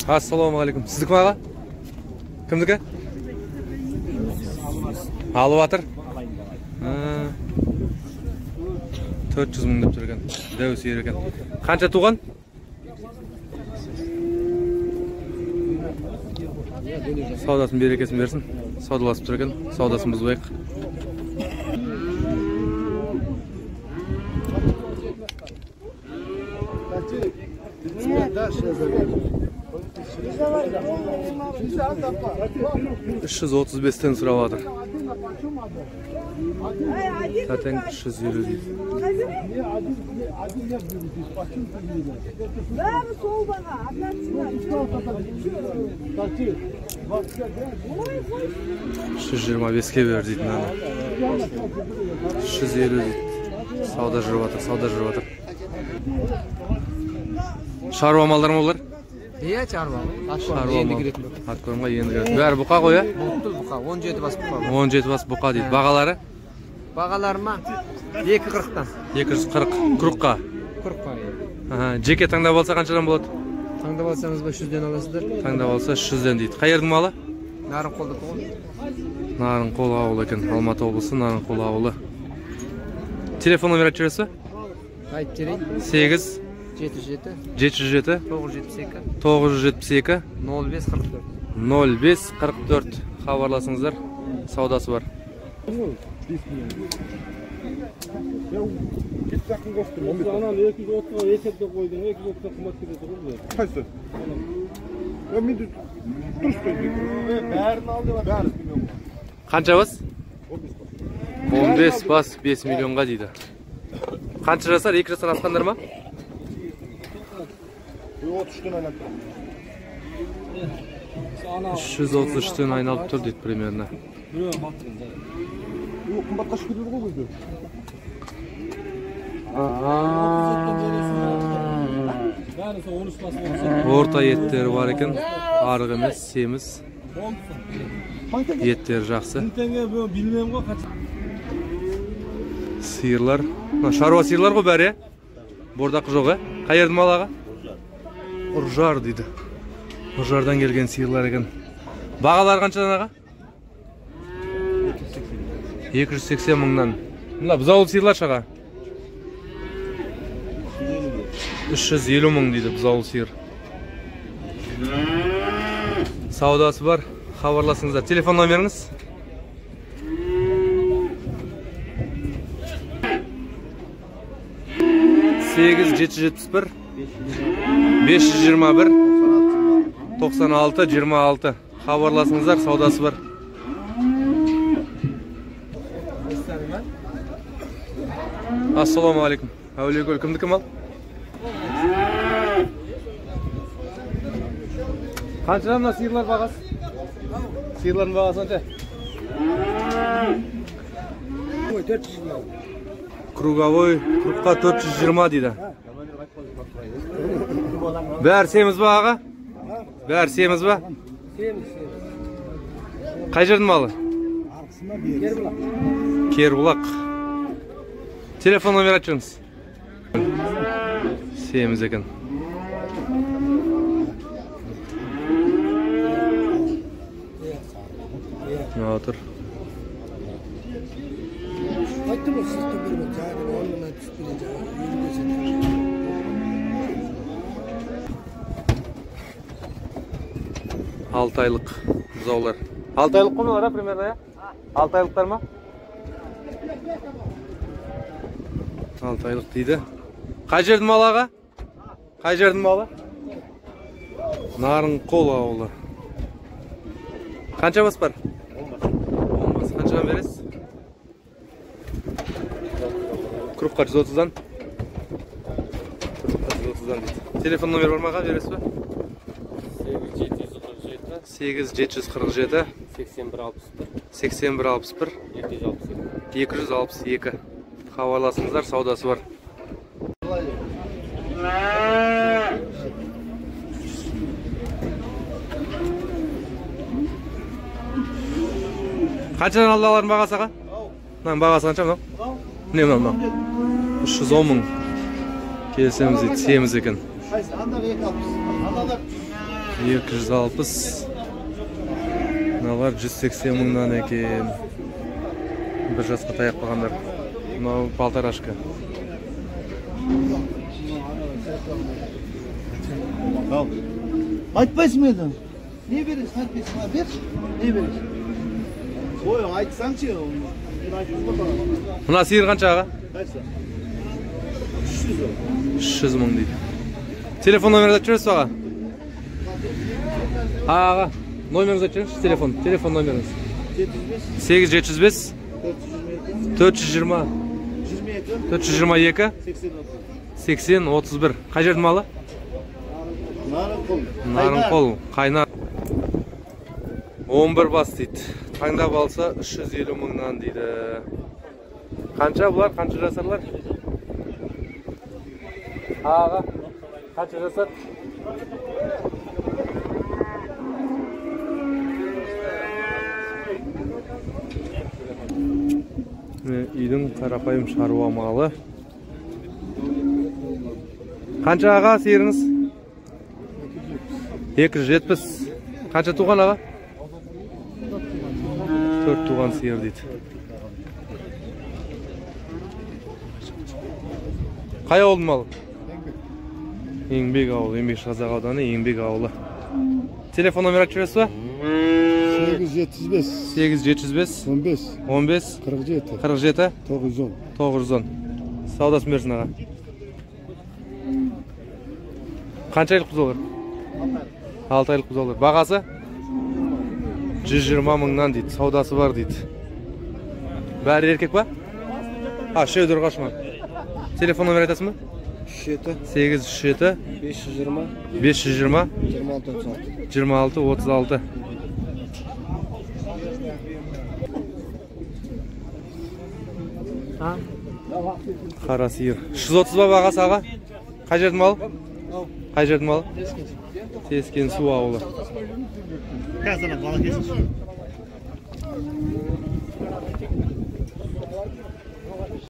Ассалаумағалейкум. Сіздікі ме, аға? Кімдікі? Алып жатыр. 400 мың деп тұр екен. Дәу сиыр екен. Қанша туған? Саудасын берекесін берсін. Саудаласып тұр екен. Саудасын бұзбайық. 335-тен сұрап жатыр. Тәтең 350 дейді. 325-ке бер дейді мынаны. 350 дейді. Сауда жүріп жатыр, сауда жүріп жатыр. Шаруа малдар ма олар? Иә, шаруа. Енді кіретін. Откормға енді кіретін. Бәрі бұқа ғой, ә? Бұлтыл бұқа, 17 бас бұқа. 17 бас бұқа дейді. Бағалары? Бағалары ма? 240-тан. 240 кругқа. Кругқа. Жеке таңдап алса қаншадан болады? Таңдап алсаңыз 500-ден аласыздар. Таңдап алса 300-ден дейді. Қай жердің малы? Нарынқолдікі ғой. Нарынқол ауылы екен. Алматы облысы Нарынқол ауылы. Телефон номер айтып жібересіз бе? Айтып жіберейін. 8 707 707 972 972 05 44 05 44. Хабарласыңыздар, саудасы бар. Қанша бас? 15 бас 5 миллионға дейді. Қанша жасар? 2 жастан асқандар ма? 333-тен айналып тұр дейді примерно. Орта еттері бар екен, арық емес, семіз. Еттері жақсы. Сиырлар, шаруа сиырлар ғой бәрі, бордақы жоқ, ә? Қай жердің малы, аға? Үржар дейді. Үржардан келген сиырлар екен. Бағалары қаншадан, аға? 280 мыңнан. Мына бұзаулы сиырлар шаға? 350 мың дейді бұзаулы сиыр. Саудасы бар, хабарласыңыздар. Телефон номеріңіз? 8 771 521 96 26. Хабарласыңыздар, саудасы бар. Ассалаумағалейкум. Әулиекөл кімдікі мал? Қаншадан мына сиырлар бағасы? Сиырлардың бағасы қанша? 420. Круговой кругқа 420 дейді. Бәрі семіз ба, аға? Бәрі семіз ба? Семіз, семіз. Қай жердің малы? Кербұлақ. Телефон номер айтып жіберіңіз. Семіз екен. Мына отыр. 6 айлық бұзаулар. 6 айлық қой мыналар, примерно, иә? 6 айлықтар ма? 6 айлық дейді. Қай жердің малы, аға? Қай жердің малы? Нарынқол ауылы. Қанша бас бар? 10 бас. Қаншадан бересіз? Крупқа 130-дан. Крупқа 130-дан дейді. Телефон номер бар ма, аға, бересіз бе? 8 747 81 61 81 61 262 262. Хабарласыңыздар, саудасы бар. Қаншадан алды алардың бағасы, аға? Мынаның бағасы қанша мынау? Міне мынау, мынау. 310 мың. Келісеміз дейді, семіз екен. Андағы 260. Аналар 260. Мыналар 180 мыңнан екен. Бір жасқа таяқ қалғандар. Мынау полторашка. Айтпайсың ба енді? Не бересің, айтпайсың ба? Берші. Не бересің? Ой, айтсаңшы. Мына сиыр қанша аға? Қайсы? 300 мың. 300 мың дейді. Телефон номерді айтып жібересіз аға? Аға, номеріңізді айтып жіберіңізші, телефон. Телефон номеріңіз. 705 8 705 420 420 22 422 80 80 31. Қай жердің малы? Нарынқол. Нарынқол, Қайнар. 11 бас дейді. Таңдап алса 350 мыңнан дейді. Қанша бұлар? Қанша жасарлар? Аға, қанша жасар? Міне, үйдің қарапайым шаруа малы. Қанша аға сиырыңыз? 270. Қанша туған аға? 4 туған сиыр дейді. Қай ауылдың малы? Еңбек ауылы, Еңбекшіқазақ ауданы, Еңбек ауылы. Телефон номер айтып жібересіз ба? 8 705 8 705 15 15 47 47 910. 910. Саудасын берсін аға. Қанша айлық бұзаулар? 6 айлық бұзаулар. Бағасы? 120 мыңнан дейді. Саудасы бар дейді. Бәрі еркек па? А, үшеуі де ұрғашы ма? Телефон номер айтасың ба? 7 8 7 520 520 26 36. 26 36. Қара сиыр. 330 ба бағасы аға? Қай жердің малы? Қай жердің малы? Тескен су ауылы. Қазір бала кесін.